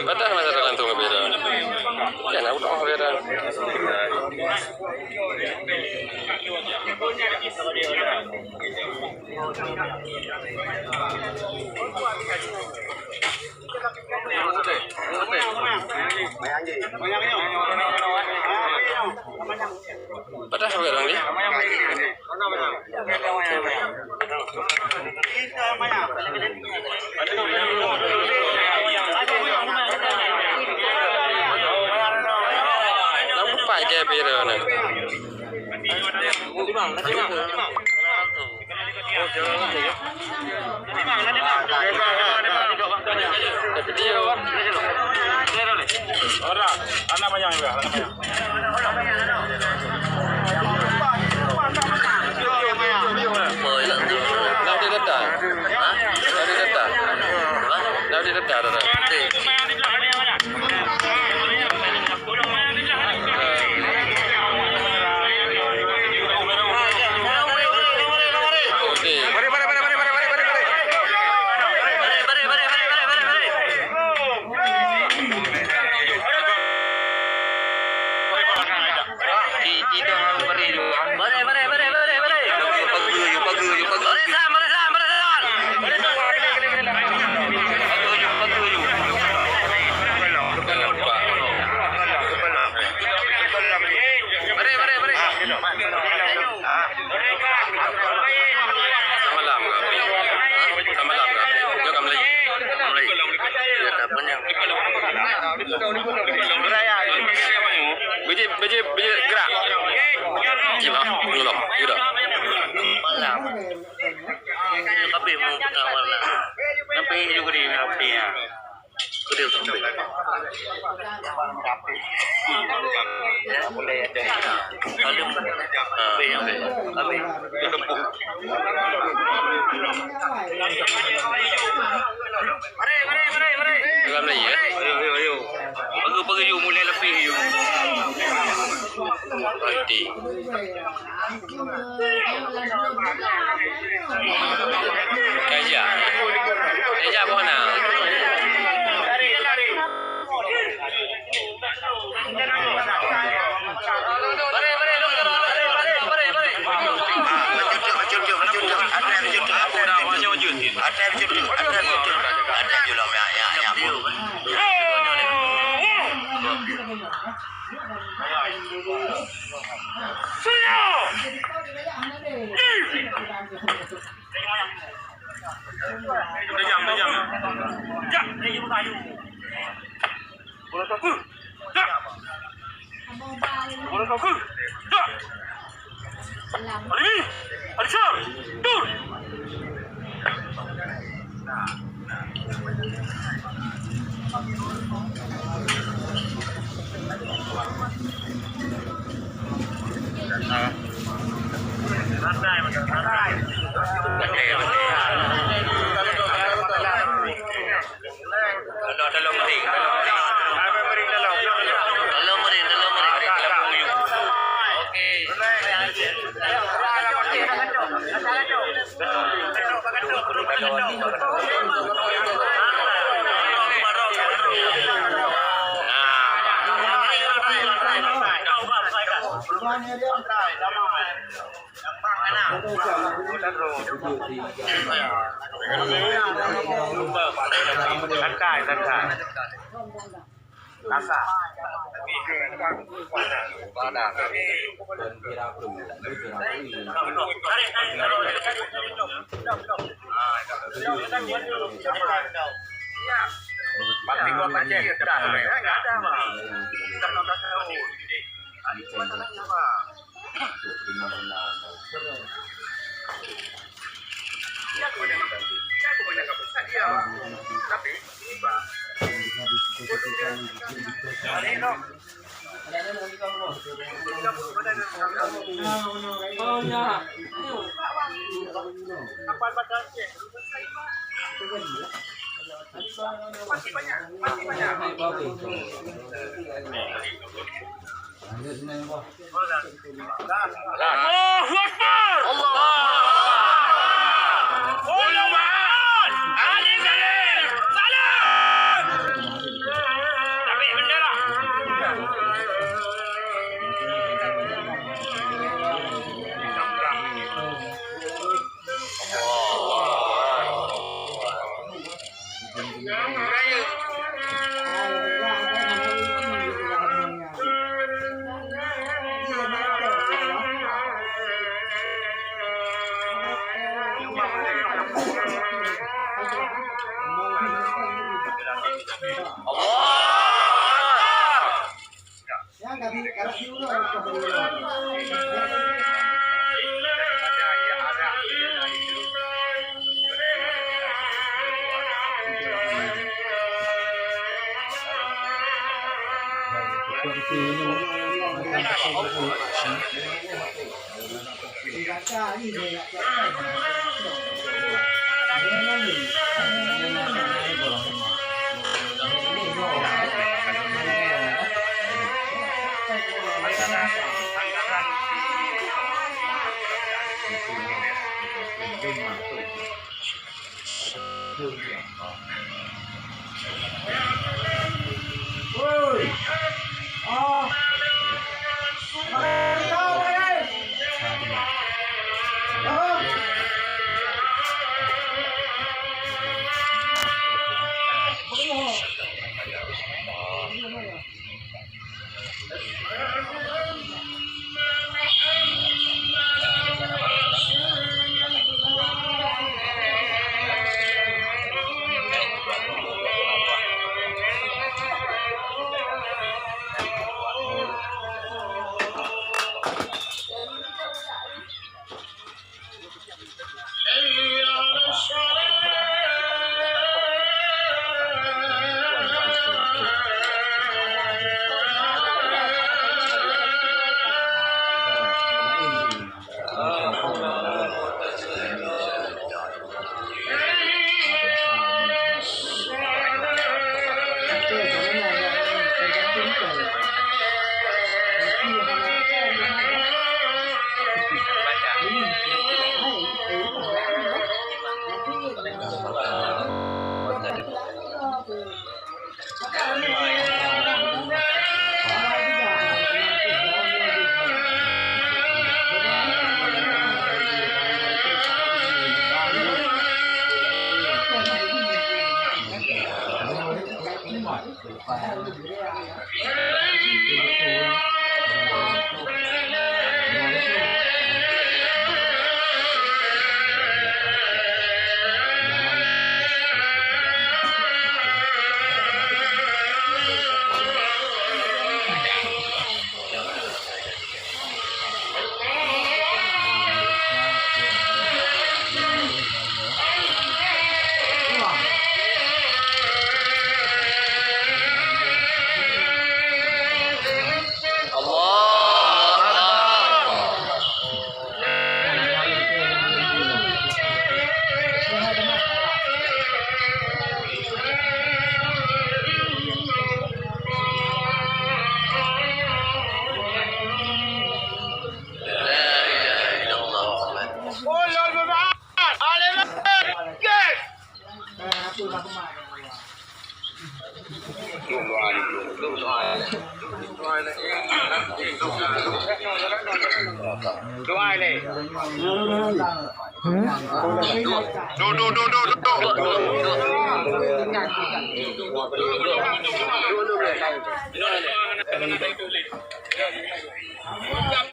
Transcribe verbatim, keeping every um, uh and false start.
Patah masa dalam tu ngebela. Kan aku tak mau bela. Patah apa orang ni? Lampu pakai bira ni. Video. Ora, anak mayang juga, anak mayang. Dah dia datang. Dah dia datang. Dah dia datang, dah, dah. Samalam ka? Samalam ka? Dia ka Melayu. Ka Melayu. Dia tak punya. Biji, biji, biji gerak. Cik, ah, tolong. Udah. Malam. Tapi mau petang warna. Tapi juga di Napi ya. Sudah sampai. Ya, boleh ada. Lalu, ah, habis, habis. Habis. Mari, mari, mari, mari. Dalam lagi, ya? Ayo, ayo, ayo. Baru, baru, yuk, mulai lebih, yuk. Berhenti. Kaja. Kaja buah na. Kejam, kejam. Jak. Bola kau ke? Jak. Bola kau ke? Jak. Alimi. Alisar. Dur. Tolong, tolong mering. Tolong mering, tolong mering. Tolong mering, tolong mering. Okey. Santai, santai. Pasti gua pancet dah. Enggak ada, Bang. Kita enam belas tahun. Ada masalah apa? Allahu Akbar! Allahu Akbar! Allahu Akbar! Alif Salim! Salam! Tabik bendera!